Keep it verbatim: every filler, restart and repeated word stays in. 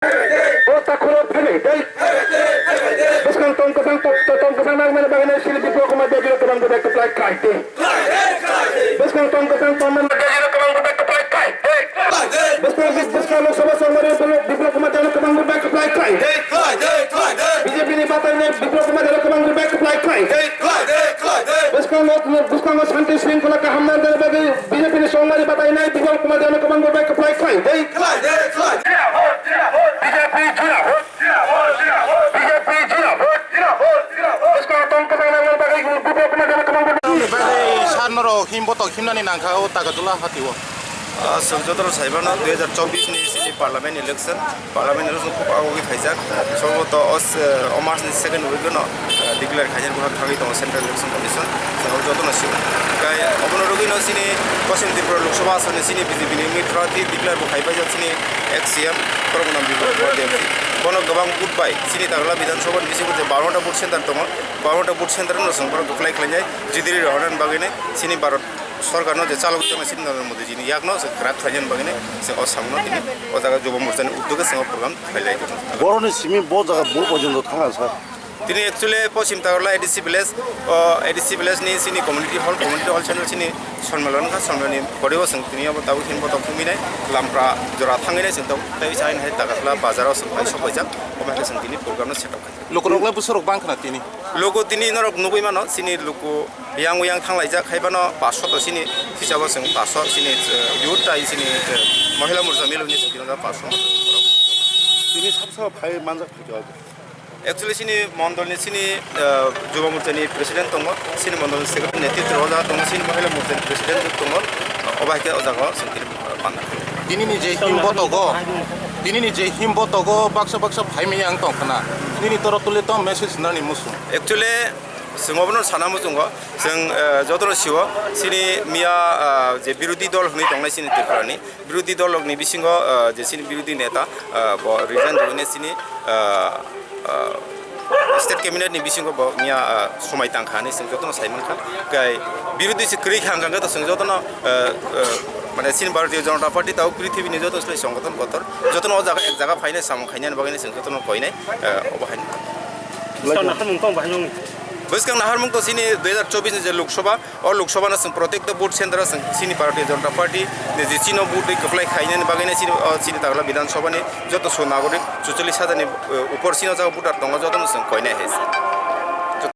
O takhoro phaibai tei. Bwskang tong kwchang, to-, to-, tong kwchang nangmani bagwi no chini Biplab Kumar Debbarma kwbang bubai kwplai khlai tei. Bwskang tong kwchang tongmani bagwi no kwbang bubai kwplai khlai tei. Bwskang, bwskang Lok Sabha chongmani Biplab Kumar Debbarma kwbang bubai kwplai khlai tei. B J P ni batai nai Biplab Kumar Debbarma kwbang bubai kwplai khlai tei. Bwskango, bwskango shanti shringkhola kaham nangna bagwi B J P ni chongmani batai nai Biplab Kumar Debbarma kwbang bubai kwplai khlai tei. B J P jindabad! B J P jindabad! Bwskango tong kwchang nangna bagwi Biplab Kumar Debbarma kwbang bubai. Bagwi sar norok him botok himnani nangkha o Tagatula hatio. Ah, chwng jotono saimano dui hajar chobbish ni chini parliament election, parliament election khub agogwi phaijak. Somboto o, eh, o mas ni second week no, eh, declare khaijak, bukhak thangwi tongo Central Election Commission. Chwng jotono sio. Kai obono rwgwino chini Paschim Tripura Lok Sabha asoni chini B J P ni wngwi prarthi declare bo khaipaijak chini ex C M Prognam Biplab Kumar Deb. Bono kwbang vote bai chini Tagatula Bidhan Sabha ni bisingo je baro ta vote center tongo, baro ta vote center no chwng borok kwplai khlainai, jidiri rohornani bagwino chini Bharat Sorkar no je chalogwi tongnai chini Narendra Modi ji ni yak no se kwrak khlainani bagwi se o samung no tini o jaga Yuva Morcha ni uddog se o program khlai lai tongo. Borok ni simi bo jaga bo porjonto thang kha sir. Tini actually Paschim Tagatula A D C village, o A D C village ni chini community hall, community hall channel chini sonmelo wngkha, sonmelo ni body o chwng tini obo tabuk hin botok thumwi nai, lampra jora thangwi nai chwng tabuk tei chai hai Tagatula bazar o chwng pai sok paijak, omo hai khe chwng tini program no set up khaijak. Lukurok le bwswk rok bang khna tini. Luku tini norok nugwi mano, chini luku yang yang thanglaijak, hai phano paanch sho to chini hisabo chwng paanch sho chini, eh, youth tai chini, eh, Mahila Morcha mil hwnwi chwng tino paanch sho. Tini sab sabo phai manjak phaikha. Actually chini mondol ni chini, eh, Yuva Morcha ni president tongo, chini mondol ni secretary netritwo o jaga tongo, chini Mahila Morcha ni president tongo, obo hai khe o jaga o chwng tini, eh, manna. Tini ni je him botogo, tini ni je him botogo baksa baksa phai manya ang tong khna. Nini torok tuli tong message nani muchung. Actually, chwng obono sana muchungo, chwng, eh, jotono sio, chini miya, eh, je birodhi dol hwnwi tongnai chini Tripura ni, birodhi dol rokni bisingo, eh, je chini birodhi neta, eh, bo resign rwgwini chini, eh, eh, state cabinet ni bisingo bo miya, eh, somai tangkha hinwi chwng jotono sai mankha. Kai birodhi se kwrwi kha hwnkha khe to chwng jotono, eh, eh, mane chini Bharatiya Janata Party tao prithibi ni joto slai songothon kotor, jotono o jaga ek jaga phainai samung khainani bagwi chwng jotono koinai, eh, obo hai. Bwskang naharmung tong bahai nung. Bwskang naharmung to chini dui hajar chobbish ni je Lok Sabha, o Lok Sabha no chwng protecto vote center o chwng chini Bharatiya Janata Party ni je chino vote rwi kwplai khainani bagwi no chini, o chini Tagatula Bidhan Sabha ni joto su nagorik chuchollish hajar ni, eh, upor chino jaga voter tongo jotono chwng koinai hai se.